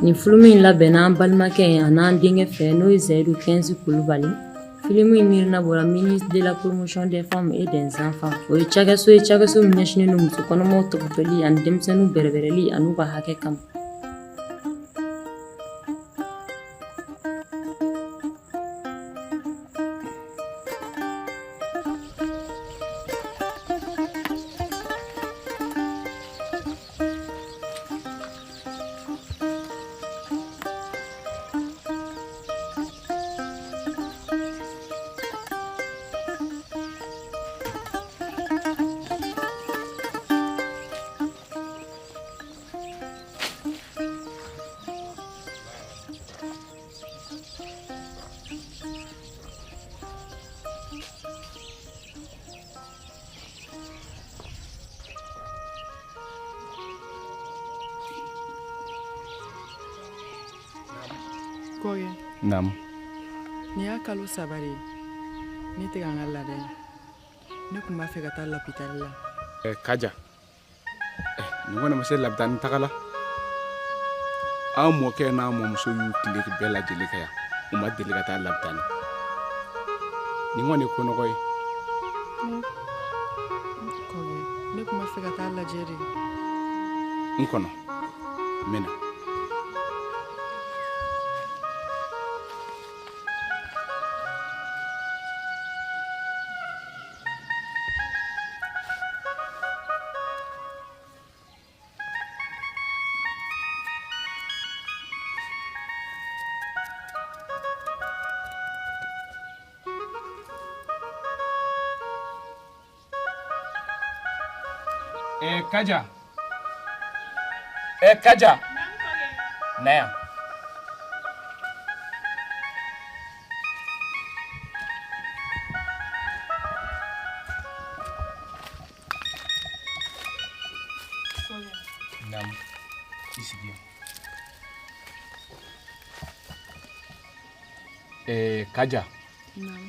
Nin filimu in labɛnna an balimakɛ a n'an denkɛ fɛ, n'o ye Zayidu 15 Kulubali. Filimu in miirina bɔra ministre de la promotion des femmes et des enfants. O ye cakɛso ye, cakɛso min ɲɛsinnen don muso kɔnɔmaw tɔpɔtɔli ani denmisɛnninw bɛrɛbɛrɛli an'u ka hakɛ kama. Kɔkɛ. Naamu. Nin y'a kalo 3 de ye ne tɛ ka n ka laada ye. Ne tun b'a fɛ ka taa lapitali la. Kaja, nin kɔni ma se lapitani taga la. An mɔkɛ n'a mɔmuso y'u tile bɛɛ lajɛlen kɛ yan, u ma deli ka taa lapitani. Nin kɔni ye ko nɔgɔ ye. Kɔkɛ, ne tun b'a fɛ ka taa lajɛ de. N kɔnɔ, n bɛ na. Kaja. Kaja. Na yan. Naamu, i sigi yan. Kaja. Naamu.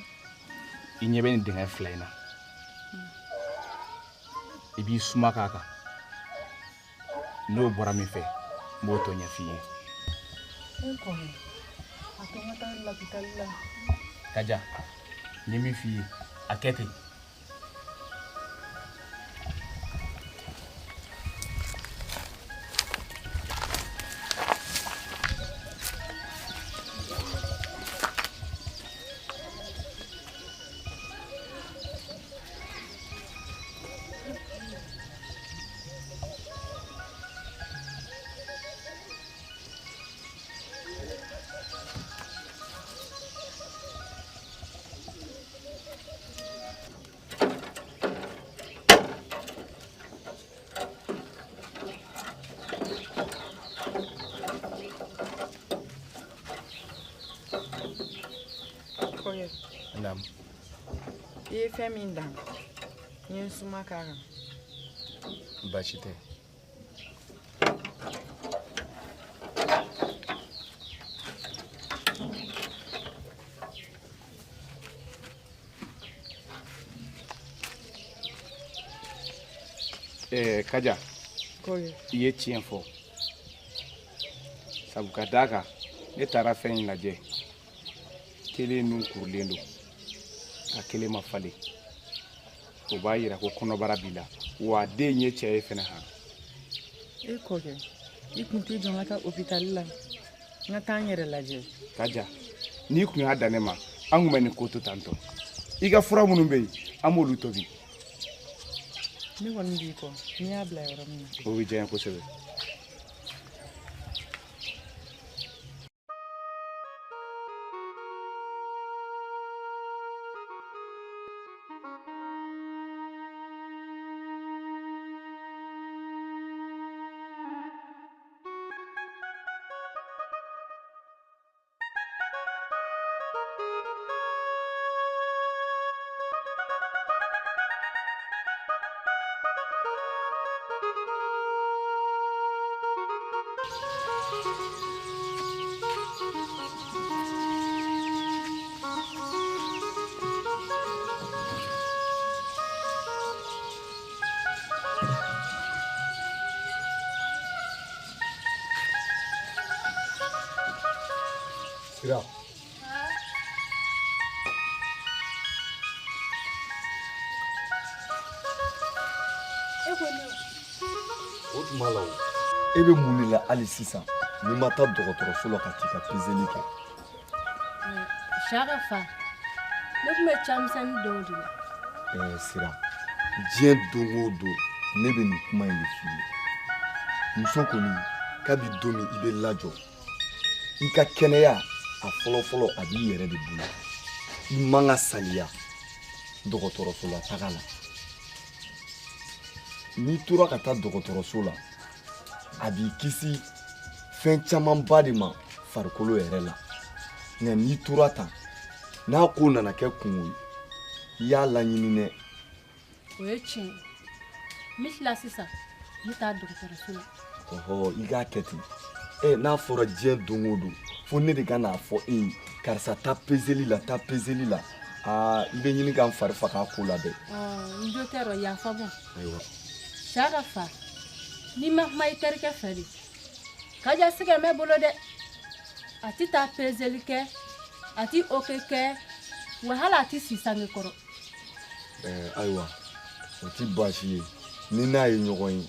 I ɲɛ bɛ nin dingɛ 2 in na. I b'i suma k'a kan. N'o bɔra min fɛ, n b'o tɔ ɲɛf'i ye. E kɔni, a to n ka taa lapitali la. Kaja, n ye min f'i ye, a kɛ ten. Naamu. I ye fɛn min dan, n ye n suma k'a kan. Baasi tɛ. Kaja, Kɔkɛ. I ye tiɲɛ fɔ. Sabu ka d'a kan, ne taara fɛn in lajɛ. Kelen nun kurulen don, a kelen ma falen. O b'a yira ko kɔnɔbara b'i la, wa den ye cɛ ye fɛnɛ han. E kɔkɛ, i kun t'i jɔ n ka taa hôpital la, n ka taa n yɛrɛ lajɛ. Kaja, n'i kun y'a dan ne ma, an kun bɛ nin ko to tantɔ. I ka fura minnu bɛ yen, an b'olu tobi. Ne kɔni b'i kɔ, n'i y'a bila yɔrɔ min na. O bɛ diya n ye kosɛbɛ. Sira. E ko ne O tuma la o, e bɛ mun de la hali sisan n'i ma taa dɔgɔtɔrɔso la ka t'i ka peseli kɛ? Saka fa, ne tun bɛ camisɛnnin dɔw de la. Ɛɛ Sira, diɲɛ don o don ne bɛ nin kuma in de f'i ye. Muso kɔni, kabi don min i bɛ lajɔ, i ka kɛnɛya a fɔlɔfɔlɔ a b'i yɛrɛ de bolo. I man ka saliya dɔgɔtɔrɔso la taga la. N'i tora ka taa dɔgɔtɔrɔso la, a b'i kisi fɛn camanba de ma farikolo yɛrɛ la. Nka n'i tora tan, n'a ko nana kɛ kungo ye, i y'a laɲini dɛ. O ye tiɲɛ ye. N bɛ tila sisan, n bɛ taa dɔgɔtɔrɔso la. Ɔhɔ, i k'a kɛ ten. Ɛ n'a fɔra diɲɛ don o don fo ne de ka n'a fɔ e ye karisa taa peseli la, taa peseli la, aa i bɛ ɲini ka n fari faga a ko la dɛ. N jo tɛ rɔ, yafa ma. Ayiwa. Saka fa, n'i ma kuma i terikɛ fɛ de, Kaja sɛgɛn bɛ bolo dɛ. A ti taa peseli kɛ, a ti oke kɛ, wa hali a ti si sange kɔrɔ. Ɛɛ ayiwa, o ti baasi ye. Ni n'a ye ɲɔgɔn ye,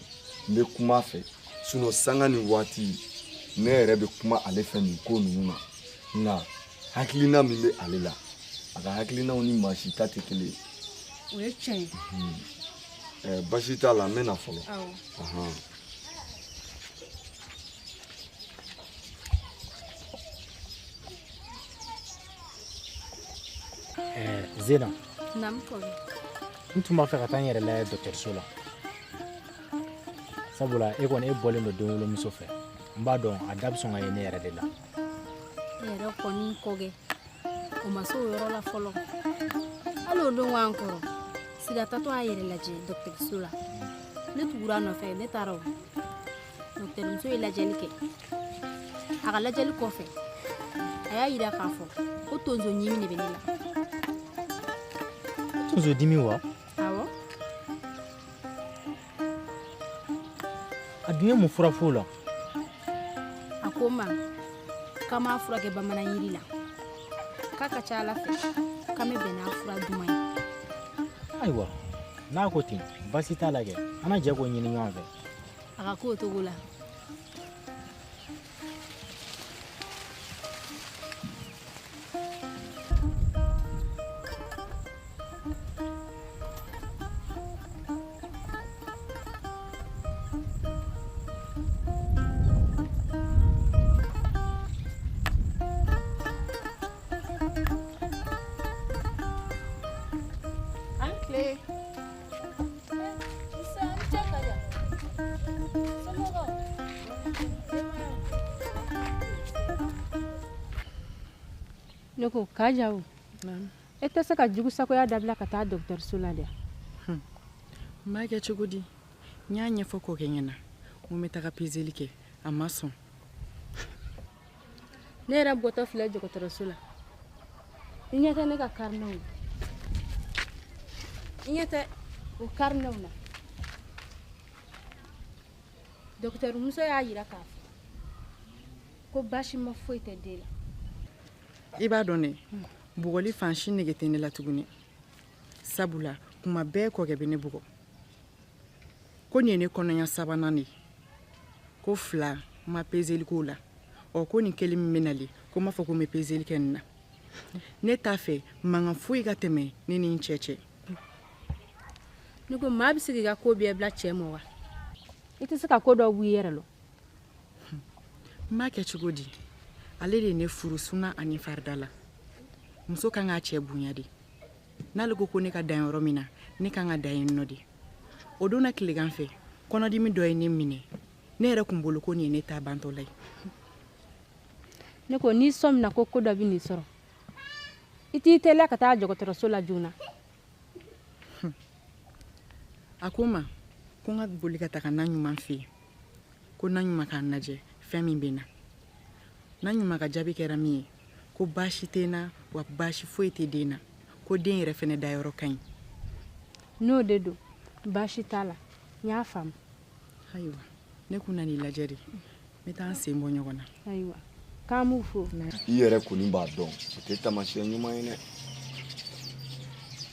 n bɛ kuma a fɛ. Sinon sanga ni waati ne yɛrɛ bɛ kuma ale fɛ nin ko ninnu na. Nka hakilina min bɛ ale la, a ka hakilinaw ni maa si ta tɛ kelen ye. O ye tiɲɛ ye. Ɛɛ baasi t'a la, n bɛ na fɔlɔ. Awɔ. Ahan. Ɛɛ Zena. Naamu kɔrɔ. N tun b'a fɛ ka taa n yɛrɛ lajɛ dɔgɔtɔrɔso la. Sabula e kɔni e bɔlen don denwolomuso fɛ. N b'a dɔn a da bɛ sɔn ka ye ne yɛrɛ de la. E yɛrɛ kɔni kɔgɛ, o ma se o yɔrɔ la fɔlɔ. Hali o don an kɔrɔ, Sira tatɔ y'a yɛrɛ lajɛ dɔgɔtɔrɔso la. Ne tugura a nɔfɛ, ne taara o. Dɔgɔtɔrɔmuso ye lajɛli kɛ. A ka lajɛli kɔfɛ, a y'a yira k'a fɔ ko tonso ɲimi de bɛ ne la. Tonso dimi wa? Awɔ. A dun ye mun fura f'o la? A ko n ma k'an b'a furakɛ bamanan yiri la. K'a ka ca Ala fɛ k'an bɛ bɛn n'a fura duman ye. Ayiwa, n'a ko ten, baasi t'a la kɛ. An na jɛ k'o ɲini ɲɔgɔn fɛ. A ka k'o cogo la. Ne ko Kaja o, e tɛ se ka jugusagoya dabila ka taa dɔgɔtɔrɔso la dɛ. N b'a kɛ cogo di? N y'a ɲɛfɔ kɔkɛ ɲɛna n ko n bɛ taga peseli kɛ, a ma sɔn. Ne yɛrɛ bɔtɔ filɛ dɔgɔtɔrɔso la. I ɲɛ tɛ ne ka karinɛw na. I ɲɛ tɛ o karinɛw na. Dɔgɔtɔrɔmuso y'a yira k'a fɔ ko baasi ma foyi tɛ den la. I b'a dɔn dɛ, bugɔli fan si nege tɛ ne la tuguni. Sabula kuma bɛɛ kɔkɛ bɛ ne bugɔ. Ko nin ye ne kɔnɔya sabanan de ye. Ko fila n ma peseli k'o la. Ɔ ko nin kelen min bɛ nalen, ko n b'a fɔ ko n bɛ peseli kɛ nin na. Ne t'a fɛ mankan foyi ka tɛmɛ ne ni n cɛ cɛ. Ne ko maa bɛ se k'i ka ko bɛɛ bila cɛ ma wa? I tɛ se ka ko dɔw b'i yɛrɛ lɔ. N b'a kɛ cogo di? Ale de ye ne furu suna ani farida la. Muso kan k'a cɛ bonya de. N'ale ko ko ne ka dan yɔrɔ min na, ne kan ka dan yen nɔ de. O don na tilegan fɛ, kɔnɔdimi dɔ ye ne minɛ. Ne yɛrɛ kun bolo ko nin ye ne ta bantɔla ye. Ne ko n'i sɔmina ko ko dɔ bɛ nin sɔrɔ, i t'i teliya ka taa dɔgɔtɔrɔso la joona. A ko n ma ko n ka boli ka taga na ɲuman fɛ yen. Ko na ɲuman k'a lajɛ fɛn min bɛ n na. Na ɲuman ka jaabi kɛra min ye, ko baasi tɛ n na wa baasi foyi tɛ den na, ko den yɛrɛ fɛnɛ dayɔrɔ ka ɲi. N'o de don, baasi t'a la, n y'a faamu. Ayiwa, ne kun nan'i lajɛ de. N bɛ taa n sen bɔ ɲɔgɔn na. Ayiwa. K'an b'u fo. I yɛrɛ kɔni b'a dɔn o tɛ taamasiyɛn ɲuman ye dɛ.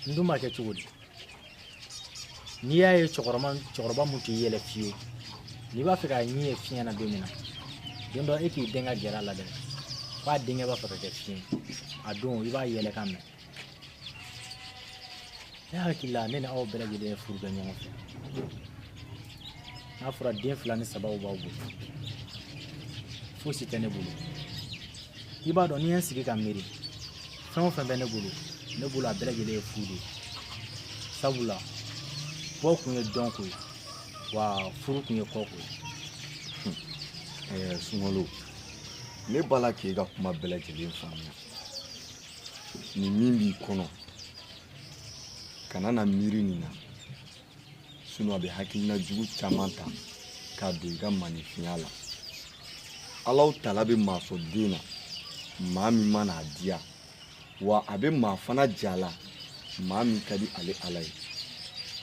N dun b'a kɛ cogo di? N'i y'a ye cɛkɔrɔba mun t'i yɛlɛ fiyewu, n'i b'a fɛ k'a ɲin ye fiɲɛ na don min na, don dɔ e k'i den ka gɛrɛ a la dɛ, k'a denkɛ b'a fɛ ka kɛ fiɲɛ ye, a don i b'a yɛlɛ ka mɛn. Ne hakili la ne ni aw bɛɛ lajɛlen ye furu kɛ ɲɔgɔn fɛ. N'a fɔra den 2 ni 3 b'aw bolo, fosi tɛ ne bolo. I b'a dɔn n'i ye n sigi ka miiri, fɛn o fɛn bɛ ne bolo, ne bolo a bɛɛ lajɛlen ye fu de ye. Sabula bɔ kun ye dɔnko ye, wa furu kun ye kɔko ye. Sunkalo, ne b'a la k'e ka kuma bɛɛ lajɛlen faamuya. Nin min b'i kɔnɔ, kana na miiri nin na. Sinon a bɛ hakilina jugu caman ta k'a don i ka maninfinya la. Alahu tala bɛ maa sɔn den na, maa min mana a diya, wa a bɛ maa fana ja la, maa min ka di ale Ala ye.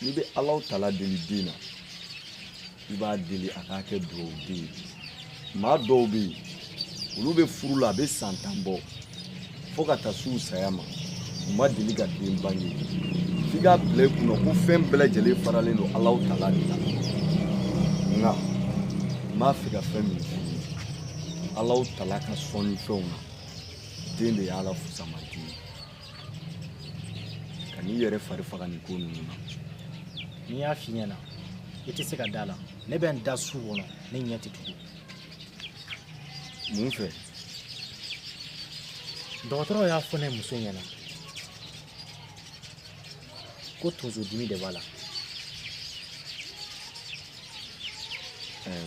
N'i bɛ Alahu tala deli den na, i b'a deli a k'a kɛ dugawuden ye. Maa dɔw bɛ yen, olu bɛ furu la a bɛ san 10 bɔ, fo ka taa s'u saya ma, u ma deli ka den bange. F'i k'a bila i kunna ko fɛn bɛɛ lajɛlen faralen don Alahu tala de la. Nka n b'a fɛ ka fɛn min f'i ye, Alahu tala ka sɔnni fɛnw na, den de y'Ala fusamati ye. Ka n'i yɛrɛ fari faga nin ko ninnu na. N'i y'a f'i ɲɛna, i tɛ se ka da la. Ne bɛ n da su kɔnɔ, ne ɲɛ tɛ tugun. Mun fɛ? Dɔgɔtɔrɔw y'a fɔ ne muso ɲɛna ko tonsodimi de b'a la.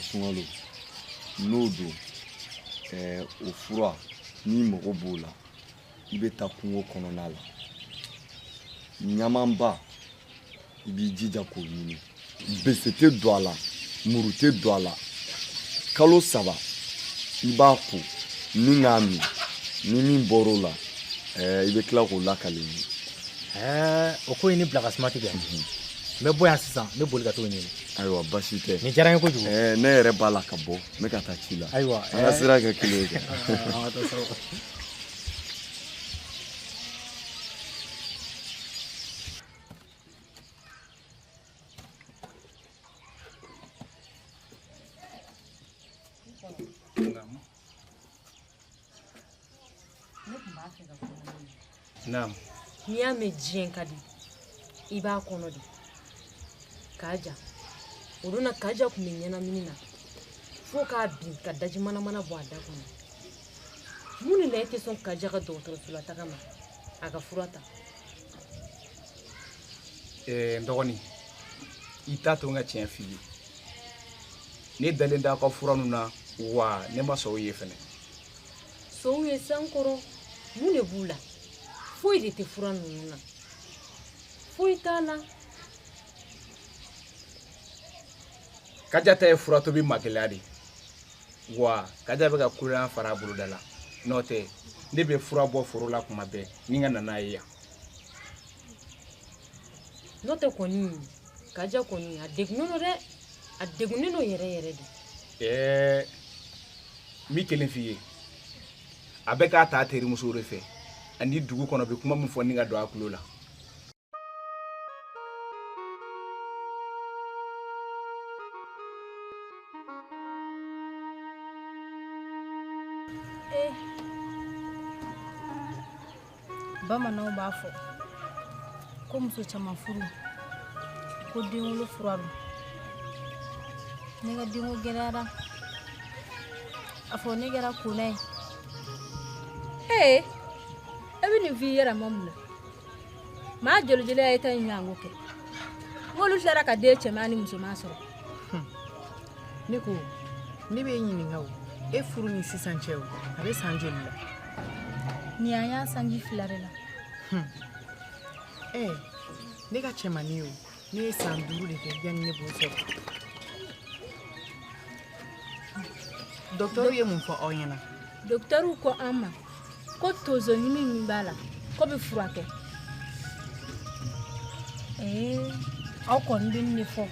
Sunkalo, n'o don, o fura n'i mago b'o la, i bɛ taa kungo kɔnɔna la. Ɲamanba, i b'i jija k'o ɲini. Bese tɛ don a la, muru tɛ don a la. Kalo 3, i b'a ko ni k'a min. Ni min bɔr'o la, i bɛ tila k'o lakale n ye. O ko ye ne bila ka suma tigɛ. N bɛ bɔ yan sisan, n bɛ boli ka t'o ɲini. Ayiwa, baasi tɛ. Nin diyara n ye kojugu. Ne yɛrɛ b'a la ka bɔ, n bɛ ka taa ci la. Ayiwa, an ka sira kɛ kelen ye kɛ. An ka taa sira. Naam. N'i y'a mɛn diɲɛ ka di, i b'a kɔnɔ de. Kaja, o don na Kaja tun bɛ ɲɛnamini na fo k'a bin ka daji manamana bɔ a da kɔnɔ. Mun de la e tɛ sɔn Kaja ka dɔgɔtɔrɔso la taga ma a ka fura ta? N dɔgɔnin, i t'a to n ka tiɲɛ f'i ye. Ne dalen t'aw ka fura ninnu na, wa ne ma sɔn o ye fɛnɛ. Sɔn ye san kɔrɔ, mun de b'u la? Foyi de tɛ fura ninnu na. Foyi t'a la. Kaja ta ye fura tobi magɛlɛya de ye. Wa Kaja bɛ ka kuloyan fara a boloda la. N'o tɛ, ne bɛ fura bɔ foro la kuma bɛɛ ni n ka na n'a ye yan. N'o tɛ kɔni, Kaja kɔni a degunnen don dɛ. A degunnen don yɛrɛ yɛrɛ de. N b'i kelen f'i ye. A bɛ k'a ta a terimuso de fɛ. Ani dugu kɔnɔ bɛ kuma min fɔ ni ka don a tulo la. Bamananw b'a fɔ ko muso caman furu ko denwolo fura don. Ne ka denko gɛlɛyara. A fɔ ne kɛra kona ye. Ee, e bɛ nin f'i yɛrɛ ma mun na? Maa joli joli y'a ta in ɲɔgɔn ko kɛ? N'olu tilara ka den cɛman ni musoman sɔrɔ. Ne ko, ne b'e ɲininka o, e furu ni sisan cɛ o, a bɛ san joli la? Nin y'an y'a sanji 2 de la. Ne ka cɛmannin o, ne ye san 5 de kɛ yanni ne b'o sɔrɔ. Dɔkitɛriw ye mun fɔ aw ɲɛna? Dɔkitɛriw ko an ma ko tonsoɲimi min b'a la, ko bɛ furakɛ. Aw kɔni bɛ nin de fɔ.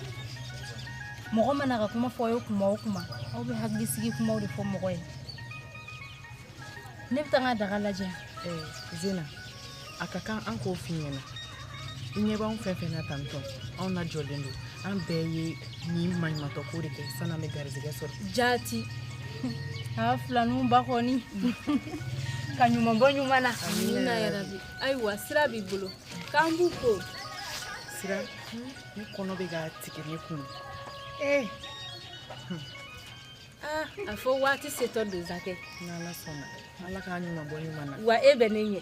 Mɔgɔ mana ka kuma fɔ aw ye kuma o kuma, aw bɛ hakilisigi kumaw de fɔ mɔgɔ ye. Ne bɛ taa n ka daga lajɛ. Zena, a ka kan an k'o f'i ɲɛna. I ɲɛ b'anw fɛn fɛn na tantɔ, anw na jɔlen don. An bɛɛ ye nin maɲumantɔ ko de kɛ san'an bɛ garizigɛ sɔrɔ. Jaati. A filaninw ba kɔni. Ka ɲuman bɔ ɲuman na. Amina yarabi. Ayiwa sira b'i bolo. K'an b'u ko. Sira, ne kɔnɔ bɛ ka tigɛ ne kun. A fɔ waati setɔ don Zakɛ. N'Ala sɔnna. Ala k'a ɲuman bɔ ɲuman na. Wa e bɛ ne ɲɛ.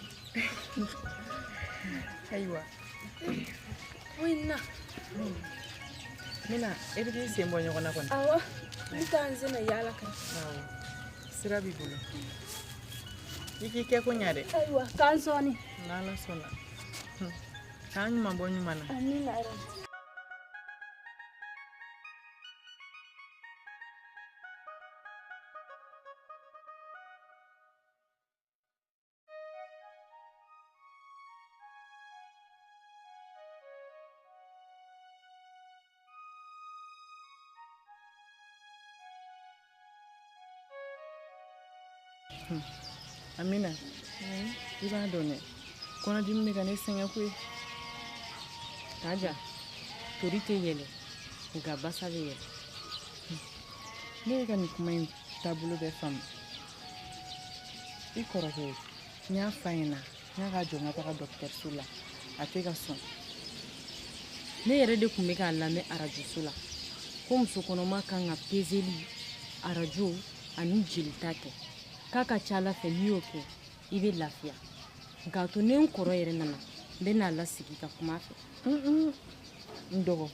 Ayiwa. O in na. Mina, e bɛ t'i sen bɔ ɲɔgɔn na kɔni. Awɔ, n bɛ taa n sen na yaala kan. Awɔ, sira b'i bolo. I k'i kɛ ko ɲa dɛ. Ayiwa, k'an sɔɔni. N'Ala sɔnna. K'an ɲuman bɔ ɲuman na. Amina yarabi. Amina, i b'a dɔn dɛ, kɔnɔdimi bɛ ka ne sɛgɛn koyi. Kaja, tori tɛ yɛlɛ, nka basa bɛ yɛlɛ. Ne ye ka nin kuma in taabolo bɛɛ faamu. I kɔrɔkɛ, n y'a f'a ɲɛna, n y'a ka jɔ n ka taga dɔgɔtɔrɔso la, a tɛ ka sɔn. Ne yɛrɛ de tun bɛ k'a lamɛn arajoso la, ko muso kɔnɔma kan ka pezeli, arajo ani jelita kɛ. K'a ka ca Ala fɛ n'i y'o kɛ, i bɛ lafiya. Nka a to ne n kɔrɔ yɛrɛ nana, n bɛ n'a lasigi ka kuma a fɛ. N dɔgɔ,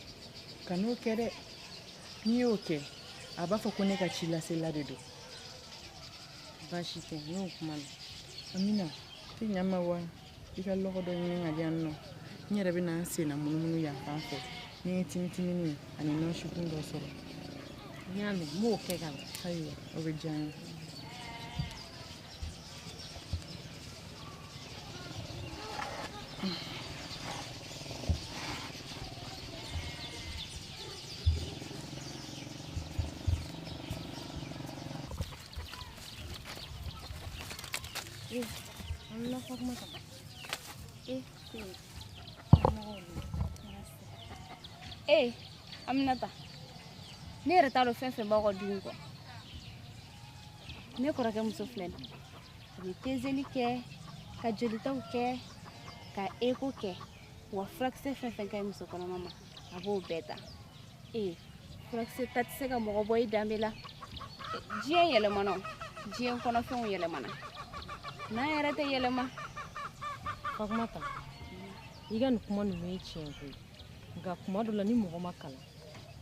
kan'o kɛ dɛ. N'i y'o kɛ, a b'a fɔ ko ne ka ci lasela de don. Baasi tɛ, n y'o kuma mɛn. Amina, tɛ ɲa n ma wa? I ka lɔgɔ dɔ ɲini ka di yan nɔ. N yɛrɛ bɛ na n senna munumunu yan fan fɛ. Ni n ye timitimini ani nɔnsikun dɔ sɔrɔ. N y'a mɛn, n b'o kɛ ka na. Ayiwa, o bɛ diya n ye. Aminata, ne yɛrɛ t'a dɔn fɛn fɛn b'aw ka du in kɔ. Ne kɔrɔkɛ muso filɛ nin ye, a bɛ pezeli kɛ, ka jolitaw kɛ, ka eko kɛ, wa furakisɛ fɛn fɛn ka ɲi muso kɔnɔma ma, a b'o bɛɛ ta. Furakisɛ ta tɛ se ka mɔgɔ bɔ i danbe la. Diɲɛ yɛlɛmana o, diɲɛ kɔnɔfɛnw yɛlɛmana. N'an yɛrɛ tɛ yɛlɛma. Fatumata, i ka nin kuma ninnu ye tiɲɛ koyi. Nka kuma dɔ la ni mɔgɔ ma kalan,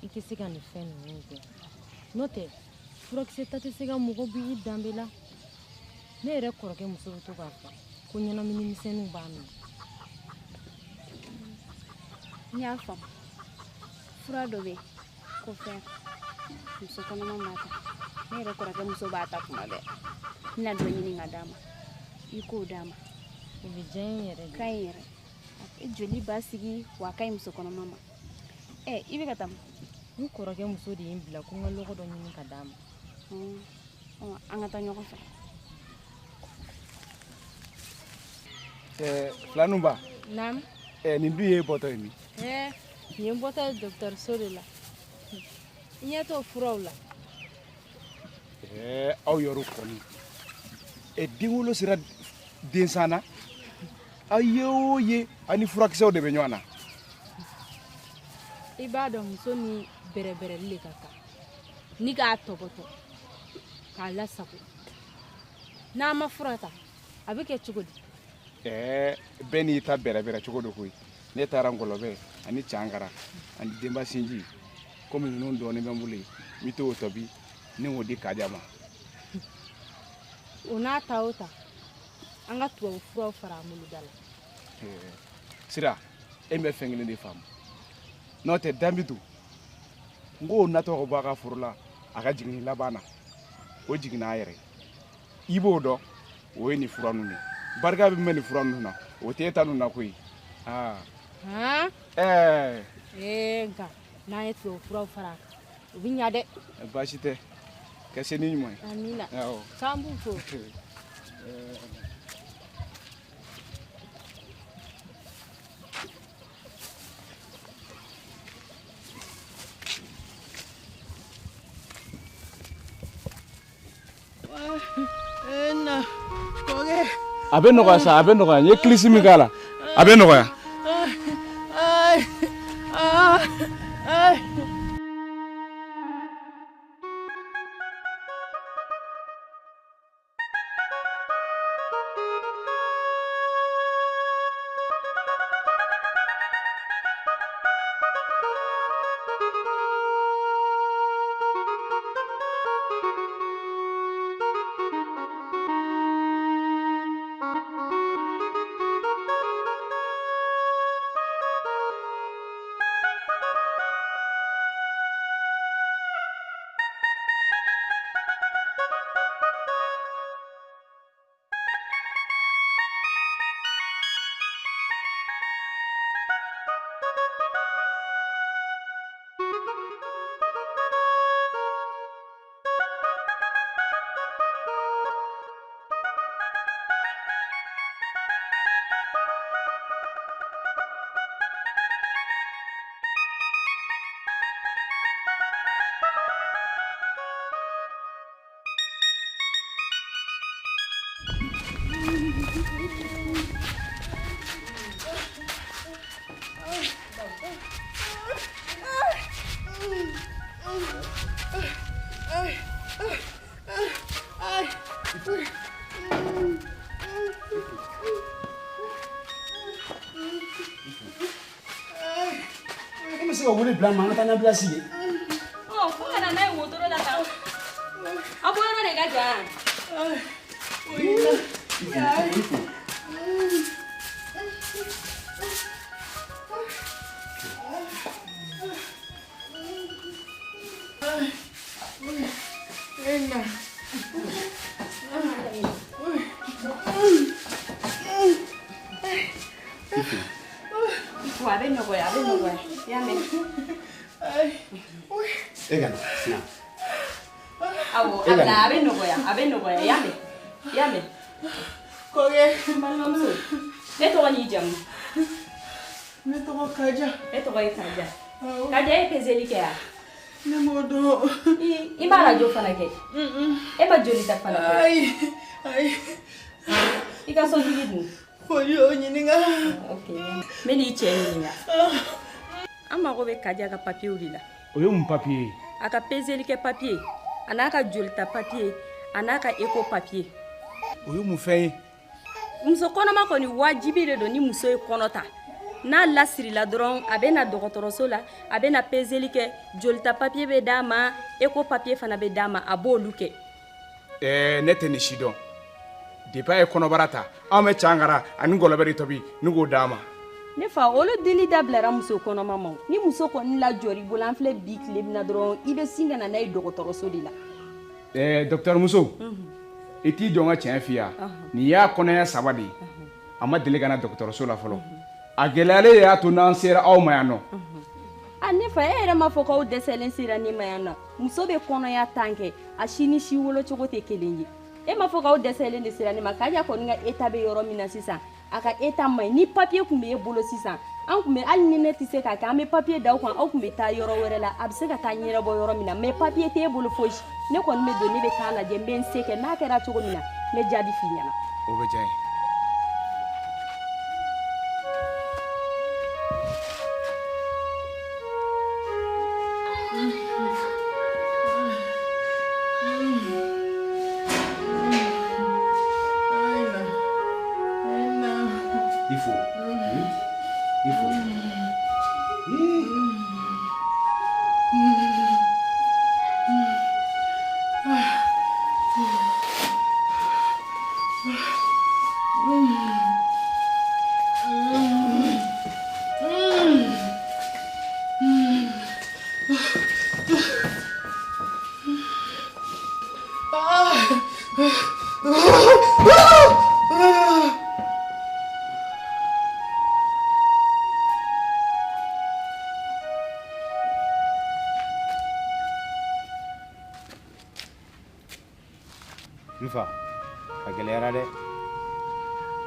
i tɛ se ka nin fɛn ninnu kɛ. N'o tɛ, furakisɛ ta tɛ se ka mɔgɔ bɔ i danbe la. Ne yɛrɛ kɔrɔkɛ muso bɛ to k'a fɔ ko ɲɛnamini misɛnninw b'a minɛ. N y'a faamu. Fura dɔ bɛ yen ko fɛn muso kɔnɔma b'a ta. Ne yɛrɛ kɔrɔkɛ muso b'a ta kuma bɛɛ. N bɛna dɔ ɲini ka d'a ma. I k'o d'a ma. O bɛ diya n yɛrɛ de. Ka ɲi yɛrɛ. A bɛ joli basigi wa a ka ɲi muso kɔnɔma ma. I bɛ ka taa mun? N kɔrɔkɛ muso de ye n bila ko n ka lɔgɔ dɔ ɲini ka d'a ma. An ka taa ɲɔgɔn fɛ. Filaninw ba. Naamu. Nin dun ye bɔtɔ ye min? Nin ye n bɔtɔ ye dɔgɔtɔrɔso de la. N ɲɛ t'o furaw la. Aw yɛrɛ kɔni. Denwolo sera densan na. Aw ye o ye, aw ni furakisɛw de bɛ ɲɔgɔn na. I b'a dɔn muso ni bɛrɛbɛrɛli de ka kan. Ni k'a tɔbɔtɔ, k'a lasago. N'a ma fura ta, a bɛ kɛ cogo di? Bɛɛ n'i ta bɛrɛbɛrɛ cogo do koyi. Ne taara ngɔlɔbɛ ani cankara ani denba sinji komi ninnu dɔɔnin bɛ n bolo yen, n bɛ t'o tobi ni k'o di Kaja ma. O n'a ta o ta, an ka tubabu furaw fara an bolo da la. Sira, e bɛ fɛn kelen de faamu. N'o tɛ Danbitu, n k'o natɔ ka bɔ a ka foro la, a ka jiginni laban na, o jiginna a yɛrɛ. I b'o dɔn, o ye nin fura ninnu ye. Barika bɛ mɛn nin fura ninnu na, o t'e ta ninnu na koyi. Nka n'an ye tubabu furaw fara a kan, o bɛ ɲa dɛ. Baasi tɛ, ka se ni ɲuman ye. Amina. K'an b'u fo. A bɛ nɔgɔya sa, a bɛ nɔgɔya. N ye kilisi min k'a la, a bɛ nɔgɔya. E bɛ se ka wele bila n ma, an ka taa n'ambulance ye. Ɔ, fo ka na n'a ye wotoro la tan. Aw bɔyɔrɔ de ka jan. A bɛ nɔgɔya, a bɛ nɔgɔya. I y'a mɛn? E ka na, na. Awɔ, a bila, a bɛ nɔgɔya, a bɛ nɔgɔya. I y'a mɛn? I y'a mɛn? Kɔkɛ. N balimamuso, e tɔgɔ n'i jamu? Ne tɔgɔ Kaja. E tɔgɔ ye Kaja. Kaja, e ye peseli kɛ yan? Ne m'o dɔn. I ma arajo fana kɛ? E ma joli ta fana kɛ? Ayi, ayi. I ka sotigi dun? Foli y'o ɲininka. Ok, n bɛ n'i cɛ ɲininka. An mago bɛ Kaja ka papiyew de la. O ye mun papiye ye? A ka peseli kɛ papiye, a n'a ka jolita papiye, a n'a ka eko papiye. O ye mun fɛn ye? Muso kɔnɔma kɔni wajibi de don ni muso ye kɔnɔ ta. N'a lasirila dɔrɔn, a bɛ na dɔgɔtɔrɔso la, a bɛ na peseli kɛ, jolita papiye bɛ d'a ma, eko papiye fana bɛ d'a ma, a b'olu kɛ. Ɛɛ, ne tɛ nin si dɔn. Depuis a ye kɔnɔbara ta, anw bɛ cankara ani ngɔlɔbɛ de tobi ni k'o d'a ma. Ne fa, olu dili dabilara muso kɔnɔma ma. Ni muso kɔni lajɔr'i bolo, an filɛ bi tile min na dɔrɔn, i bɛ sin ka na n'a ye dɔgɔtɔrɔso de la. Ɛɛ, docteur muso, i t'i jɔ n ka tiɲɛ f'i ye wa? Nin y'a kɔnɔya saba de ye. A ma deli ka na dɔgɔtɔrɔso la fɔlɔ. A gɛlɛyalen de y'a to n'an sera aw ma yan nɔ. A ne fa, e yɛrɛ m'a fɔ k'aw dɛsɛlen sera ne ma yan nɔ. Muso bɛ kɔnɔya tan kɛ, a si ni si wolocogo tɛ kelen ye. E m'a fɔ k'aw dɛsɛlen de sera ne ma. Kaja kɔni ka état bɛ yɔrɔ min na sisan, a ka état man ɲi. Ni papier tun bɛ e bolo sisan, an tun bɛ, hali ni ne tɛ se k'a kɛ, an bɛ papier da aw kan, aw tun bɛ taa yɔrɔ wɛrɛ la, a bɛ se ka taa ɲɛnabɔ yɔrɔ min na. Mais papier t'e bolo fosi. Ne kɔni bɛ don, ne bɛ taa lajɛ, n bɛ n se kɛ. N'a kɛra cogo min na, n bɛ jaabi f'i ɲɛna. O bɛ diya n ye. Il faut. Il faut. N fa, A gɛlɛyara dɛ.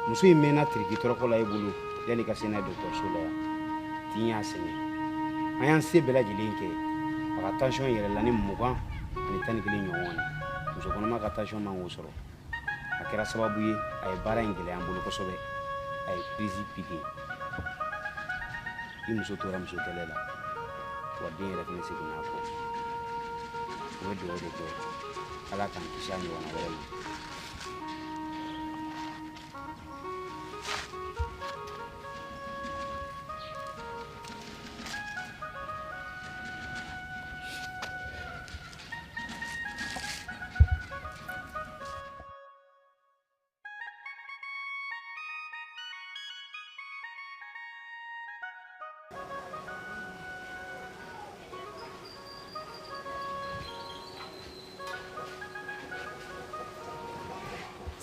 Muso in mɛnna tiriki tɔrɔkɔ la e bolo yanni ka se n'a ye dɔgɔtɔrɔso la yan. Tin y'a sɛgɛn. An y'an se bɛɛ lajɛlen kɛ. A ka tension yɛlɛla ni 20 ani 11 ɲɔgɔn ye. Muso kɔnɔma ka tension man k'o sɔrɔ. A kɛra sababu ye a ye baara in gɛlɛya an bolo kosɛbɛ. A ye prise piqué. I muso tora muso kɛlɛ la. Wa den yɛrɛ fɛnɛ seginna a kɔ. O bɛ dugawu de kɛ. Ala k'an kisi a ɲɔgɔnna wɛrɛ ma.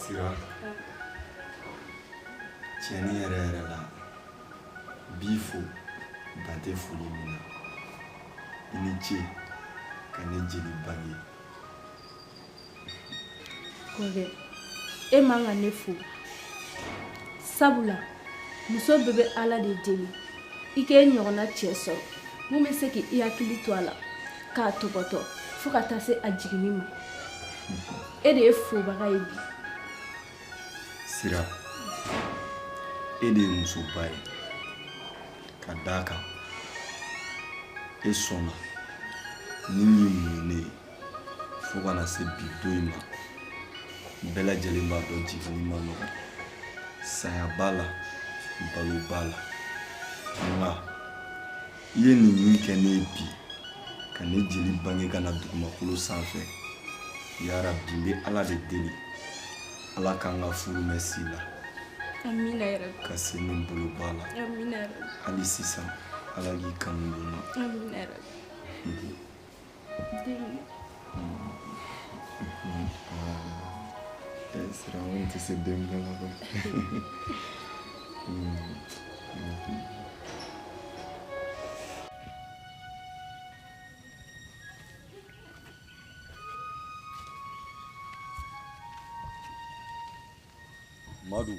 Sira, tiɲɛni yɛrɛ yɛrɛ la n b'i fo dan tɛ foli min na. I ni ce ka ne jeli bange. Kɔkɛ, e man ka ne fo. Sabula muso bɛɛ bɛ Ala de deli i k'e ɲɔgɔnna cɛ sɔrɔ mun bɛ se k'i hakili to a la k'a tɔbɔtɔ fo ka taa se a jiginni ma. E de ye fobaga ye bi. Sira, e de ye musoba ye ka d'a kan e sɔnna ni min mun ye ne ye fo ka na se bi don in ma. Bɛɛ lajɛlen b'a dɔn jiginni ma nɔgɔn, saya b'a la, balo b'a la. Nka i ye nin min kɛ ne ye bi ka ne jeli bange ka na dugumakolo sanfɛ, yarabi n bɛ Ala de deli, Ala k'an ka furu mɛn si la. Amina yarabi. Ka se ni bolo b'a la. Amina yarabi. Hali sisan Ala k'i kanu don n na. Amina yarabi. Den. Sira, n tɛ se den minɛ la koyi. Madu,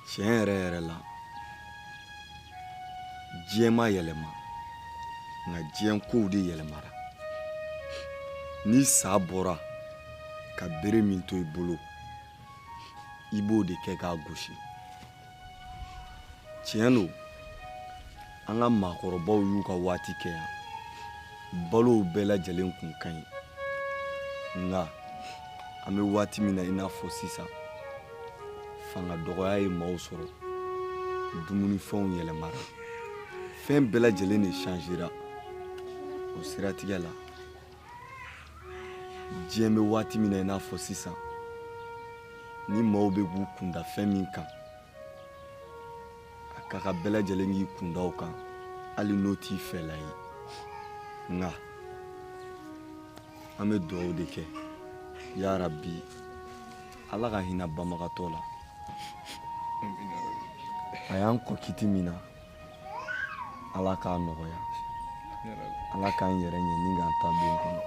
tiɲɛ yɛrɛ yɛrɛ la diɲɛ ma yɛlɛma, nka diɲɛ kow de yɛlɛmara. Ni sa bɔra ka bere min to i bolo, i b'o de kɛ k'a gosi. Tiɲɛ don, an ka maakɔrɔbaw y'u ka waati kɛ yan, balow bɛɛ lajɛlen kun ka ɲi. Nka an bɛ waati min na i n'a fɔ sisan, fanga dɔgɔya ye maaw sɔrɔ, dumunifɛnw yɛlɛmara, fɛn bɛɛ lajɛlen de changera. O siratigɛ la, diɲɛ bɛ waati min na i n'a fɔ sisan, ni maaw bɛ k'u kunda fɛn min kan, a ka kan bɛɛ lajɛlen k'i kunda o kan, hali n'o t'i fɛla ye. Nka an bɛ dugawu de kɛ, yarabi Ala ka hinɛ banbagatɔ la. A y'an kɔ kiti min na, Ala k'a nɔgɔya, Ala k'an yɛrɛ ɲɛ ni k'an ta don kɔnɔ.